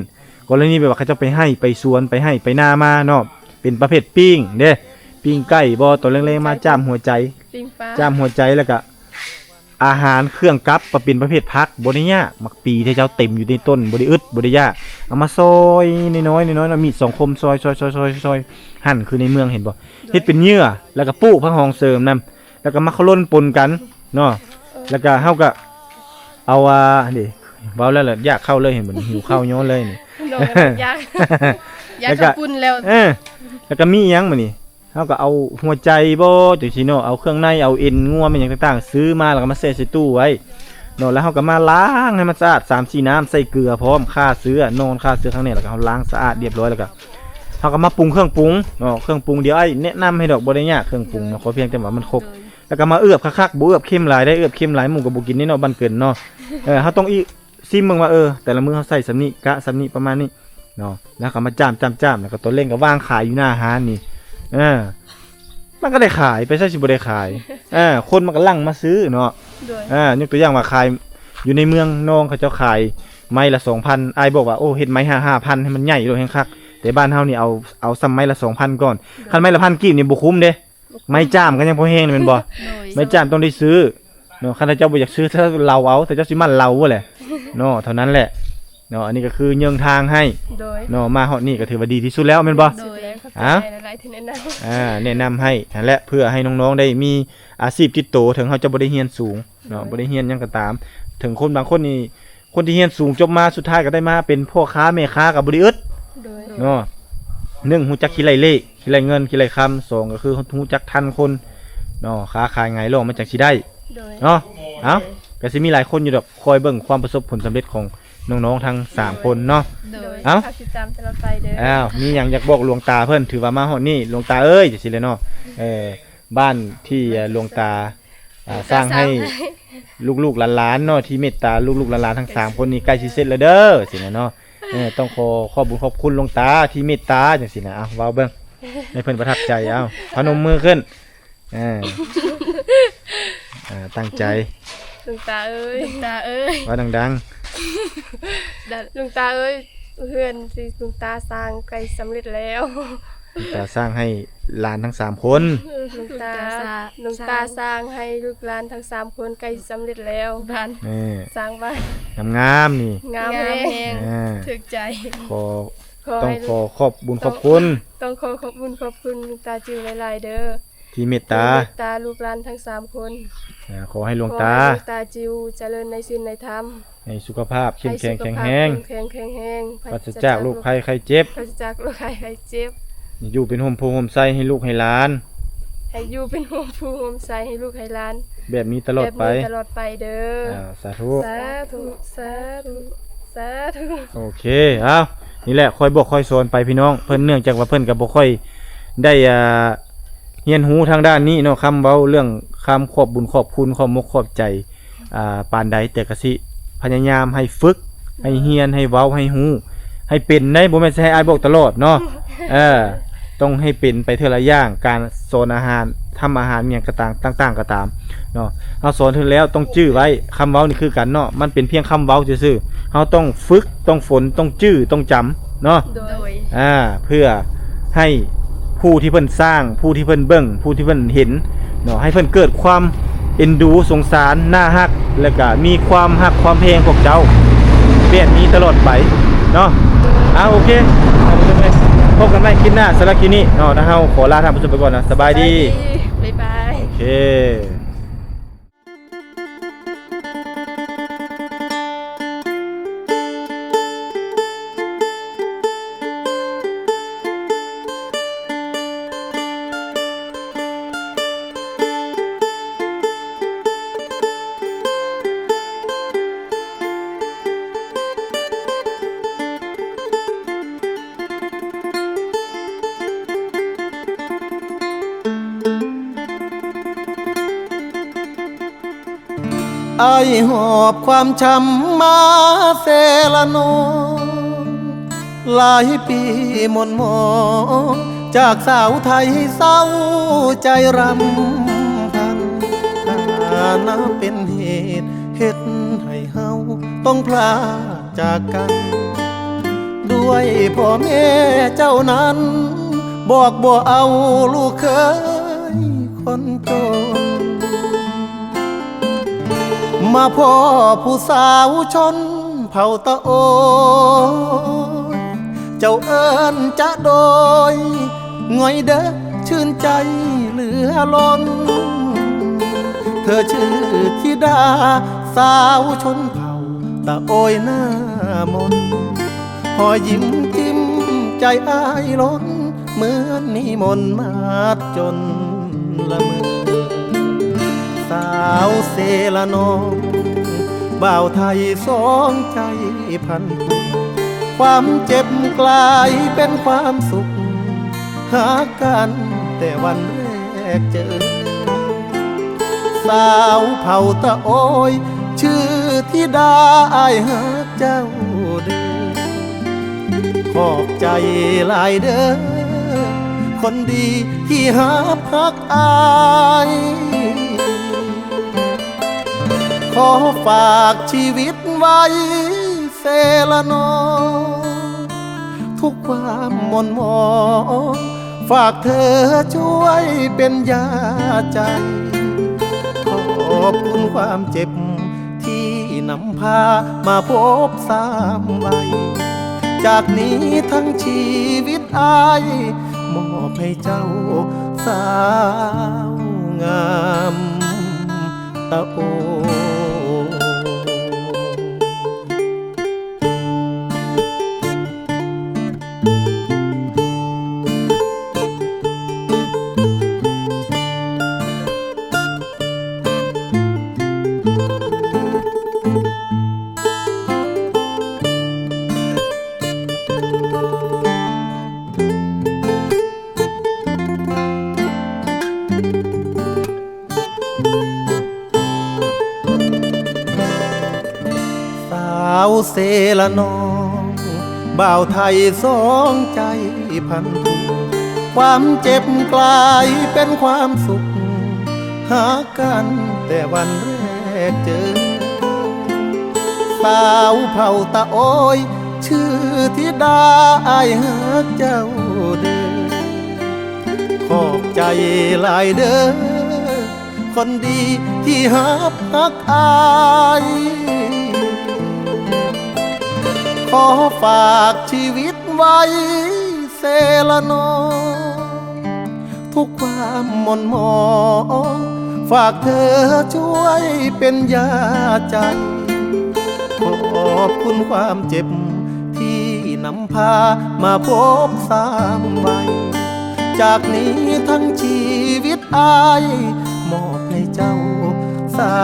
ກໍລະນີແບບວ່າເຂົາເຈົ້າໄປໄຮ່ໄປສວນ ໄປໄຮ່ໄປນາມາເນາະ ເປັນປະເພດປີ້ງເດ້ ປີ້ງໄກ່ບໍ ຕອນແລງໆມາຈ້າມຫົວໃຈ ປີ້ງປາ ຈ້າມຫົວໃຈ ແລ້ວກະ ອາຫານເຄື່ອງກັບກໍເປັນປະເພດຜັກ ບໍ່ໄດ້ຍາກ ໝາກປີທີ່ເຈົ້າເຕັມຢູ່ໃນຕົ້ນ ບໍ່ໄດ້ອຶດ ບໍ່ໄດ້ຍາກ ເອົາມາຊອຍນ້ອຍໆ ນ້ອຍໆ ເນາະ ມີດສອງຄົມ ຊອຍໆໆໆ ຫັ່ນຄືໃນເມືອງ ເຫັນບໍ່ ໂດຍ ເຮັດເປັນເຫຍື່ອ ແລ້ວກໍປູກຜັກຫອມເສີມນຳ ແລ້ວກໍມາເຄົາລົນປົນກັນເນາະ ເອີ ແລ້ວກໍເຮົາກໍເອົາ ອ່າ ເດ້ ເວົ້າແລ້ວລະຢາກເຂົ້າເລີຍ ເຫັນບໍ່ນີ້ ຫິວເຂົ້າຍ້ອນເລີຍນີ້ ນ້ອງກໍຢາກ ຢາກເຂົ້າປຸ້ນແລ້ວ ເອີ ແລ້ວກໍມີຫຍັງບາດນີ້ ເຮົາກໍເອົາຫົວໃຈບໍ ຈັ່ງຊີ້ເນາະ ເອົາເຄື່ອງໃນ ເອົາເອັນງົວ ແມ່ນຫຍັງຕ່າງໆ ຊື້ມາ ແລ້ວກໍມາແຊ່ໃສ່ຕູ້ໄວ້ເນາະ ແລ້ວເຮົາກໍມາລ້າງໃຫ້ມັນສະອາດ ສາມສີ່ນ້ຳ ໃສ່ເກືອພ້ອມ ຂ້າເຊື້ອ ນອນຂ້າເຊື້ອຂ້າງໃນ ແລ້ວກໍເຮົາລ້າງສະອາດຮຽບຮ້ອຍ ແລ້ວກໍເຮົາກໍມາປຸງເຄື່ອງປຸງເນາະ ເຄື່ອງປຸງ ດຽວອ້າຍແນະນຳໃຫ້ດອກ ບໍ່ໄດ້ຍາກເຄື່ອງປຸງເນາະ ໂດຍ ຂໍພຽງແຕ່ວ່າມັນຄົບ ໂດຍ ແລ້ວກໍມາເອືອບຄັກໆ ບໍ່ເອືອບເຄັມຫຼາຍໄດ້ ເອືອບເຄັມຫຼາຍໝູ່ກໍບໍ່ກິນເດ້ເນາະ ບ້ານເກີນເນາະ ເອີ ເຮົາຕ້ອງອີ ຊີມເບິ່ງວ່າ ເອີ ແຕ່ລະມື້ເຮົາໃສ່ສ່ຳນີ້ ກະສ່ຳນີ້ ປະມານນີ້ເນາະ ແລ້ວກໍມາຈ້າມໆໆ ແລ້ວກໍຕອນແລງກໍວາງຂາຍຢູ່ໜ້າຮ້ານນີ້ ເອີ ມັນກໍໄດ້ຂາຍ ໄປໃສຊິບໍ່ໄດ້ຂາຍ ເອີ ຄົນມັນກໍຫຼັ່ງມາຊື້ເນາະ ໂດຍ ເອີ ຍົກຕົວຢ່າງວ່າຂາຍຢູ່ໃນເມືອງນອງ ເຂົາເຈົ້າຂາຍໄມ້ລະສອງພັນ ອ້າຍບອກວ່າ ໂອ້ ເຮັດໄມ້ຫ້າ ຫ້າພັນ ໃຫ້ມັນໃຫຍ່ໂລດແຮງຄັກ ແຕ່ບ້ານເຮົານີ້ເອົາ ເອົາສ່ຳໄມ້ລະສອງພັນກ່ອນ ໂດຍ ຄັນໄມ້ລະພັນກີບນີ້ບໍ່ຄຸ້ມເດ້ ໄມ້ຈ້າມກໍຍັງພໍແຮງແມ່ນບໍ່? ໂດຍ ໄມ້ຈ້າມຕ້ອງໄດ້ຊື້ເນາະ ຄັນເຈົ້າບໍ່ຢາກຊື້ ເຈົ້າເອົາ ແຕ່ເຈົ້າຊິໝັ່ນເລົ່າແຫຼະເນາະ ເທົ່ານັ້ນແຫຼະເນາະ ອັນນີ້ກໍຄືເຍີ້ງທາງໃຫ້ ໂດຍ ເນາະ ມາຮອດນີ້ກໍຖືວ່າດີທີ່ສຸດແລ້ວແມ່ນບໍ່? ໂດຍ ຂອບໃຈຫຼາຍໆທີ່ແນະນຳ ອ່າ ແນະນຳໃຫ້ຫັ້ນແຫຼະ ເພື່ອໃຫ້ນ້ອງໆໄດ້ມີອາຊີບຕິດໂຕ ເຖິງເຮົາຈະບໍ່ໄດ້ຮຽນສູງເນາະ ໂດຍ ບໍ່ໄດ້ຮຽນຫຍັງກໍຕາມ ເຖິງຄົນບາງຄົນນີ້ ຄົນທີ່ຮຽນສູງຈົບມາ ສຸດທ້າຍກໍໄດ້ມາເປັນພໍ່ຄ້າແມ່ຄ້າກໍບໍ່ໄດ້ອຶດ ໂດຍ ເນາະ ໜຶ່ງ ຮູ້ຈັກຂີ້ໄລ່ເລກ ຂີ້ໄລ່ເງິນ ຂີ້ໄລ່ຄຳ ສອງ ກໍຄືຮູ້ຈັກທັນຄົນເນາະ ຄ້າຂາຍຫງາຍຫຼອງມັນຈັ່ງຊິໄດ້ ໂດຍ ເນາະ ເອົ້າ ກໍຊິມີຫຼາຍຄົນຢູ່ດອກ ຄອຍເບິ່ງຄວາມປະສົບຜົນສຳເລັດຂອງນ້ອງໆທັງສາມຄົນເນາະ ໂດຍ ເອົ້າ ເຮົາຊິຕາມຕະຫຼອດໄປເດີ ອ້າວ ມີຫຍັງຢາກບອກຫຼວງຕາເພິ່ນ ຖືວ່າມາຮອດນີ້ ຫຼວງຕາເອີຍ ຈັ່ງຊີ້ແຫຼະເນາະ ເອີ ບ້ານທີ່ ເອີ ຫຼວງຕາ ອ່າ ສ້າງໃຫ້ລູກໆຫຼານໆເນາະ ທີ່ເມດຕາລູກໆຫຼານໆທັງສາມຄົນນີ້ ໃກ້ຊິເສັດແລ້ວເດີ ຊີ້ນະເນາະ ເອີ ຕ້ອງຂໍຂອບບຸນຂອບຄຸນຫຼວງຕາທີ່ເມດຕາ ຈັ່ງຊີ້ນະ ເອົາ ເວົ້າເບິ່ງ ໃຫ້ເພິ່ນປະທັບໃຈ ເອົາ ພະນົມມືຂຶ້ນ ເອີ ອ່າ ຕັ້ງໃຈ ຫຼວງຕາເອີຍ ຫຼວງຕາເອີຍ ເວົ້າດັງໆ ຫຼວງຕາເອີຍ ເຮືອນທີ່ຫຼວງຕາສ້າງໃກ້ສຳເລັດແລ້ວ ຫຼວງຕາສ້າງໃຫ້ຫຼານທັງສາມຄົນ ຫຼວງຕາ ຫຼວງຕາສ້າງໃຫ້ລູກຫຼານທັງສາມຄົນໃກ້ສຳເລັດແລ້ວ ບ້ານ ເອີ ສ້າງບ້ານ ງາມໆນີ້ ງາມແຮງ ອ່າ ຖືກໃຈ ຂໍ ຕ້ອງຂໍຂອບບຸນຂອບຄຸນ ຕ້ອງຂໍຂອບບຸນຂອບຄຸນຫຼວງຕາຈິວຫຼາຍໆເດີ ທີ່ເມດຕາ ທີ່ເມດຕາລູກຫຼານທັງສາມຄົນ ເອີ ຂໍໃຫ້ຫຼວງຕາ ຂໍໃຫ້ຫຼວງຕາຈິວຈະເລີນໃນສິນໃນທຳ ໃຫ້ສຸຂະພາບເຂັ້ມແຂງແຂງແຮງ ໃຫ້ສຸຂະພາບເຂັ້ມແຂງແຂງແຮງ ປາສະຈາກໂລກໄພໄຂ້ເຈັບ ປາສະຈາກໂລກໄພໄຂ້ເຈັບ ຢູ່ເປັນຮົ່ມໂພຮົ່ມໄຊໃຫ້ລູກໃຫ້ຫຼານ ໃຫ້ຢູ່ເປັນຮົ່ມໂພຮົ່ມໄຊໃຫ້ລູກໃຫ້ຫຼານ ແບບນີ້ຕະຫຼອດໄປ ແບບນີ້ຕະຫຼອດໄປເດີ ອ່າ ສາທຸ ສາທຸ ສາທຸ ສາທຸ ໂອເຄ ເອົາ ນີ້ແຫຼະ ຄອຍບອກຄອຍສອນໄປພີ່ນ້ອງ ເພິ່ນ ເນື່ອງຈາກວ່າເພິ່ນກໍບໍ່ຄ່ອຍໄດ້ ອ່າ ຮຽນຮູ້ທາງດ້ານນີ້ເນາະ ຄຳເວົ້າເລື່ອງຄຳຂອບບຸນຂອບຄຸນ ຂອບມົກຂອບໃຈ ອ່າ ປານໃດ ແຕ່ກໍຊິພະຍາຍາມໃຫ້ຝຶກ ໃຫ້ຮຽນ ໃຫ້ເວົ້າ ໃຫ້ຮູ້ ໃຫ້ເປັນໄດ໋ ບໍ່ແມ່ນຊິໃຫ້ອ້າຍບອກຕະຫຼອດເນາະ ເອີ ຕ້ອງໃຫ້ເປັນໄປເທື່ອລະຢ່າງ ການສອນອາຫານ ທຳອາຫານ ຫຍັງກໍຕາມ ຕ່າງໆກໍຕາມເນາະ ເຮົາສອນເຖິງແລ້ວຕ້ອງຈື່ໄວ້ ຄຳເວົ້ານີ້ຄືກັນເນາະ ມັນເປັນພຽງຄຳເວົ້າຊື່ໆ ເຮົາຕ້ອງຝຶກ ຕ້ອງຝົນ ຕ້ອງຈື່ ຕ້ອງຈຳເນາະ ໂດຍ ອ່າ ເພື່ອໃຫ້ຜູ້ທີ່ເພິ່ນສ້າງ ຜູ້ທີ່ເພິ່ນເບິ່ງ ຜູ້ທີ່ເພິ່ນເຫັນເນາະ ໃຫ້ເພິ່ນເກີດຄວາມເອັນດູສົງສານ ໜ້າຮັກ ແລ້ວກະມີຄວາມຮັກຄວາມແພງພວກເຈົ້າ ແບບນີ້ຕະຫຼອດໄປເນາະ ອ່າ ໂອເຄ ທ່ານຜູ້ຊົມເອີຍ ພົບກັນໃໝ່ຄລິບໜ້າ ສຳລັບຄລິບນີ້ເນາະ ທາງເຮົາຂໍລາທ່ານຜູ້ຊົມໄປກ່ອນນະ ສະບາຍດີ ສະບາຍດີ ບາຍບາຍ ໂອເຄ. ອ້າຍຫອບຄວາມຊ້ຳມາແຊລະນອງ ຫຼາຍປີໝົນໝອງ ຈາກສາວໄທເສົ້າໃຈຣຳພັນ ຖານະເປັນເຫດເຮັດໃຫ້ເຮົາ ຕ້ອງພລາກຈາກກັນ ດ້ວຍພໍ່ແມ່ເຈົ້ານັ້ນ ບອກບໍ່ເອົາລູກເຂີຍຄົນຈົນ ມາພໍ້ຜູ້ສາວຊົນເຜົ່າຕະໂອຍ ເຈົ້າເອີ້ນຈະໂດຍ ງ່ອຍເດີ ຊື່ນໃຈເຫຼືອລົ້ນ ເທີຊື່ທິດາສາວຊົນເຜົ່າຕະໂອຍໜ້າມົນ ຮອຍຍິ້ມຈິ້ມໃຈອ້າຍລົ້ນ ເໝືອນນິມົນມາດຈົນລະເມີ ສາວເຊລະນອງ ບ່າວໄທສອງໃຈພັນຜູກ ຄວາມເຈັບກລາຍເປັນຄວາມສຸກ ຫາກັນແຕ່ວັນແລກເຈີ ສາວເຜົ່າຕະໂອຍ ຊື່ທິດາ ອ້າຍຮັກເຈົ້າເດີ ຂອບໃຈຫຼາຍເດີ ຄົນດີທີ່ຮັບຮັກອ້າຍ ຂໍຝາກຊີວິດໄວ້ເຊລະນອງ ທຸກຄວາມໝົນໝອງ ຝາກເທີຊ່ວຍເປັນຢາໃຈ ຂອບຄຸນຄວາມເຈັບທີ່ນຳພາມາພົບຊ້ຳໄວ້ ຈາກນີ້ທັງຊີວິດອ້າຍ ມອບໃຫ້ເຈົ້າສາວງາມຕະໂອຍ. ສາວເຊລະນອງ ບ່າວໄທສອງໃຈພັນຜູກ ຄວາມເຈັບກລາຍເປັນຄວາມສຸກ ຫາກັນແຕ່ວັນແລກເຈີ ສາວເຜົ່າຕະໂອຍ ຊື່ທິດາ ອ້າຍຮັກເຈົ້າເດີ ຂອບໃຈຫຼາຍເດີ ຄົນດີທີ່ຮັບຮັກອ້າຍ ຂໍຝາກຊີວິດໄວ້ເຊລະນອງ ທຸກຄວາມໝົນໝອງ ຝາກເທີຊ່ວຍເປັນຢາໃຈ ຂອບຄຸນຄວາມເຈັບທີ່ນຳພາມາພົບຊ້ຳໄວ້ ຈາກນີ້ທັງຊີວິດອ້າຍ ມອບໃຫ້ເຈົ້າສາ